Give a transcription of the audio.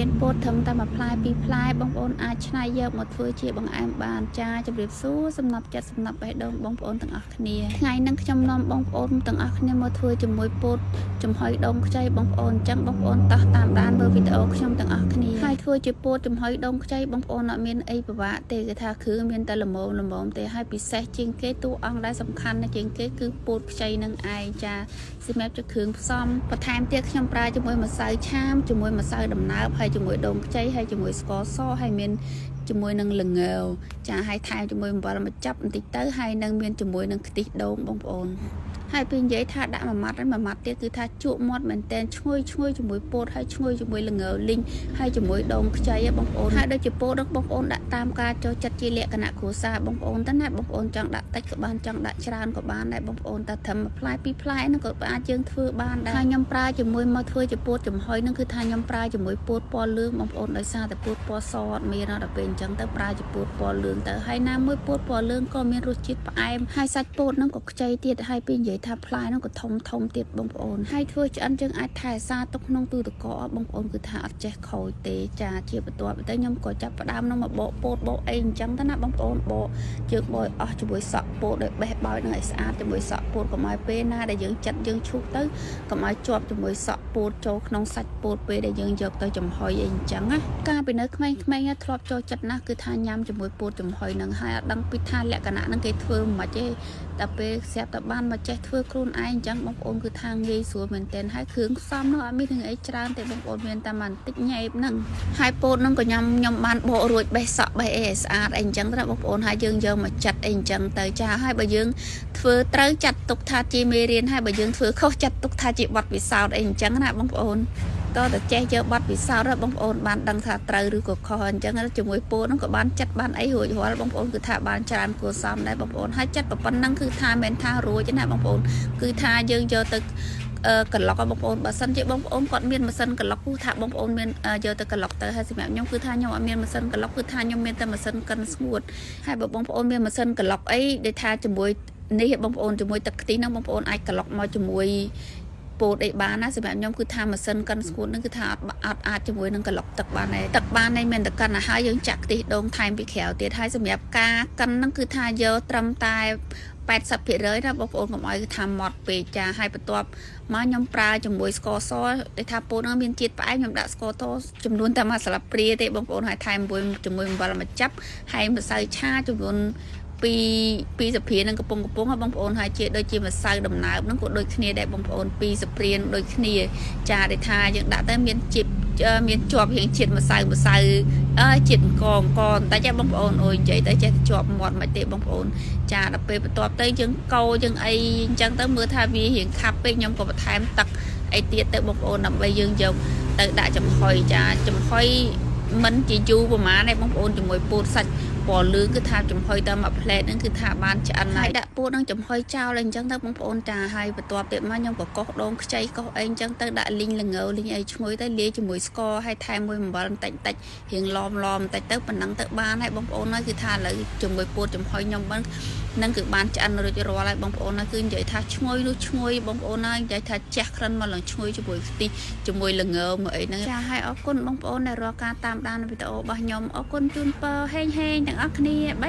មានពោតត្រឹមតែមួយផ្លែពីរផ្លែបងប្អូនអាចច្នៃយកមកធ្វើជាបង្អែមបានចាជម្រាបសួរសំណប់ចិត្តសំណប់បេះដូងបងប្អូនទាំងអស់គ្នាថ្ងៃនេះខ្ញុំនាំបងប្អូនទាំងអស់គ្នាមកធ្វើជាមួយពោតចំហុយដូងខ្ចីបងប្អូនអញ្ចឹងបងប្អូនតោះតាមដានមើលវីដេអូខ្ញុំទាំងអស់គ្នាហើយធ្វើជាពោតចំហុយដូងខ្ចីបងប្អូនអត់មានអីពិបាកទេគឺថាគឺមានតែល្មមល្មមទេហើយពិសេសជាងគេតួអង្គដែលសំខាន់ណាស់ជាងគេគឺពោតខ្ចីនឹងឯងចា សម្រាប់ជាគ្រឿងផ្សំបន្ថែមទៀតខ្ញុំប្រើជាមួយម្សៅឆាមជាមួយម្សៅដំណើបហើយជាមួយដូងខ្ចីហើយជាមួយស្ករសហើយមានជាមួយនឹងល្ងចាហើយថែមជាមួយអំបិលមួយចាប់បន្តិចទៅហើយនឹងមានជាមួយនឹងខ្ទិះដូងបងប្អូនហើយពេលនិយាយថាដាក់មួយម៉ាត់ហើយមួយម៉ាត់ទៀតគឺថាជក់មាត់មែនតែនឈ្ងុយឈ្ងុយជាមួយពោតហើយឈ្ងុយជាមួយល្ងលីងហើយជាមួយដូងខ្ចីហ៎បងប្អូនហើយដូចជាពោតហ្នឹងបងប្អូនដាក់តាមការចូលចិត្តជាលក្ខណៈគ្រួសារបងប្អូនទៅណាបងប្អូនចង់ដាក់តិចក៏បានចង់ដាក់ច្រើនក៏បានដែរបងប្អូនតែត្រឹមមួយផ្លែពីរផ្លែហ្នឹងក៏អាចយើងធ្វើបានដែរហើយខ្ញុំប្រើជាមួយមកធ្វើជាពោតចំហុយហ្នឹងគឺថាខ្ញុំប្រើជាមួយពោតពណ៌លឿងបងប្អូនដោយសារតែពោតពណ៌សអត់មានដល់ពេលអញ្ចឹងទៅប្រើជាពោតពណ៌លឿងទៅហើយណាមួយពោតពណ៌លឿងក៏មានរសជាតិផ្អែមហើយសាច់ពោតហ្នឹងក៏ខ្ចីទៀតហើយពេលនិយាយថាផ្លែហ្នឹងក៏ធំធំទៀតបងប្អូនហើយធ្វើឆ្អិនយើងអាចថែសារទុកក្នុងទូទឹកកកបងប្អូនគឺថាអត់ចេះខូចទេចាជាបន្ទាប់ទៅខ្ញុំក៏ចាប់ផ្ដើមនឹងមកបកពោតបកអីអញ្ចឹងទៅណាបងប្អូនបកជើងបកអស់ជាមួយសក់ពោតដោយបេះបោយនឹងឲ្យស្អាតជាមួយសក់ពោតកុំឲ្យពេលណាដែលយើងចិត្តយើងឈូសទៅកុំឲ្យជាប់ជាមួយសក់ពោតចូលក្នុងសាច់ពោតពេលដែលយើងយកទៅចំហុយអីអញ្ចឹងណាកាលពីនៅក្មេងៗធ្លាប់ចូលចិត្តណាស់គឺថាញ៉ាំជាមួយពោតចំហុយនឹងហើយអត់ដឹងពីថាលក្ខណៈហ្នឹងគេធ្វើមិនទេតែពេលស្រាប់តែបានមកចេះធ្វើខ្លួនឯងអញ្ចឹងបងប្អូនគឺថាងាយស្រួលមែនទែនហើយគ្រឿងផ្សំនោះអត់មានរឿងអីច្រើនទេបងប្អូនមានតែបន្តិចញ៉េបហ្នឹងហើយពោតហ្នឹងក៏ញ៉ាំខ្ញុំបានបករួចបេះសក់បេះអីឲ្យស្អាតអីអញ្ចឹងទៅណាបងប្អូនហើយយើងយកមកចាត់អីអញ្ចឹងទៅចាហើយបើយើងធ្វើត្រូវចាត់ទុកថាជាមេរៀនហើយបើយើងធ្វើខុសចាត់ទុកថាជាបទពិសោធន៍អីអញ្ចឹងណាបងប្អូនតើតែចេះយកបទពិសោធន៍បងប្អូនបានដឹងថាត្រូវឬក៏ខុសអញ្ចឹងជាមួយពោតហ្នឹងក៏បានចិត្តបានអីរួចរាល់បងប្អូនគឺថាបានច្រើនគួរសមដែរបងប្អូនហើយចិត្តប៉ុណ្ណឹងគឺថាមិនថារួចទេណាបងប្អូនគឺថាយើងយកទៅកន្លុកបងប្អូនបើសិនជាបងប្អូនគាត់មានម៉ាស៊ីនកន្លុកគឺថាបងប្អូនមានយកទៅកន្លុកទៅហើយសម្រាប់ខ្ញុំគឺថាខ្ញុំអត់មានម៉ាស៊ីនកន្លុកគឺថាខ្ញុំមានតែម៉ាស៊ីនកិនស្ងួតហើយបើបងប្អូនមានម៉ាស៊ីនកន្លុកអីដែលថាជាមួយនេះបងប្អូនជាមួយទឹកខ្ទិះហ្នឹងបងប្អូនអាចកន្លុកមកជាមួយពោតអីបានណាសម្រាប់ខ្ញុំគឺថាម៉ាស៊ីនកិនស្ងួតហ្នឹងគឺថាអត់អត់អាចជាមួយនឹងកន្លុកទឹកបានដែរទឹកបាននេះមានតែកិនឲ្យហើយយើងចាក់ខ្ទិះដូងថែមពីក្រៅទៀតហើយសម្រាប់ការកិនហ្នឹងគឺថាយកត្រឹមតែ80%ណាបងប្អូនកុំឲ្យគឺថាម៉ត់ពេកចាហើយបន្ទាប់មកខ្ញុំប្រើជាមួយស្ករសដែលថាពោតហ្នឹងមានជាតិផ្អែមខ្ញុំដាក់ស្ករសចំនួនតែមួយស្លាបព្រាទេបងប្អូនហើយថែមមួយជាមួយអំបិលមួយចាប់ហើយម្សៅឆាចំនួនពីពីសព្រានឹងកំពុងកំពុងហ៎បងប្អូនហើយជាដូចជាម្សៅដំណើបហ្នឹងក៏ដូចគ្នាដែរបងប្អូនពីសព្រានដូចគ្នាចាដែលថាយើងដាក់ទៅមានជាតិមានជាប់រៀងជាតិម្សៅម្សៅអើជាតិអង្គអង្គបន្តិចហ៎បងប្អូនអូយនិយាយទៅចេះតែជាប់មាត់មិនទេបងប្អូនចាដល់ពេលបន្ទាប់ទៅយើងកោយើងអីអញ្ចឹងទៅមើលថាវារៀងខាប់ពេកខ្ញុំក៏បន្ថែមទឹកអីទៀតទៅបងប្អូនដើម្បីយើងយកទៅដាក់ចំហុយចាចំហុយមិនជាយូរប្រហែលទេបងប្អូនជាមួយពោតសាច់ពណ៌លឿងគឺថាចំហុយតែមួយផ្លែហ្នឹងគឺថាបានឆ្អិនហើយដាក់ពោតនឹងចំហុយចោលអីអញ្ចឹងទៅបងប្អូនចាហើយបន្ទាប់ទៀតមកខ្ញុំក៏កោសដូងខ្ចីកោសអីអញ្ចឹងទៅដាក់លីងល្ងលីងអីឈ្ងុយទៅលាយជាមួយស្ករហើយថែមមួយអំបិលបន្តិចបន្តិចរៀងឡមឡមបន្តិចទៅប៉ុណ្ណឹងទៅបានហើយបងប្អូនហើយគឺថាឥឡូវជាមួយពោតចំហុយខ្ញុំបាននឹងគឺបានឆ្អិនរួចរាល់ហើយបងប្អូនហើយគឺនិយាយថាឈ្ងុយនោះឈ្ងុយបងប្អូនហើយនិយាយថាជះក្លិនមកឡើងឈ្ងុយជាមួយខ្ទិះជាមួយល្ងមកអីហ្នឹងចាហើយអរគុណបងប្អូនដែលរាល់ការតាមដានវីដេអូរបស់ខ្ញុំអរគុណជូនពរហេងហេងទាំងអស់គ្នាបាយ។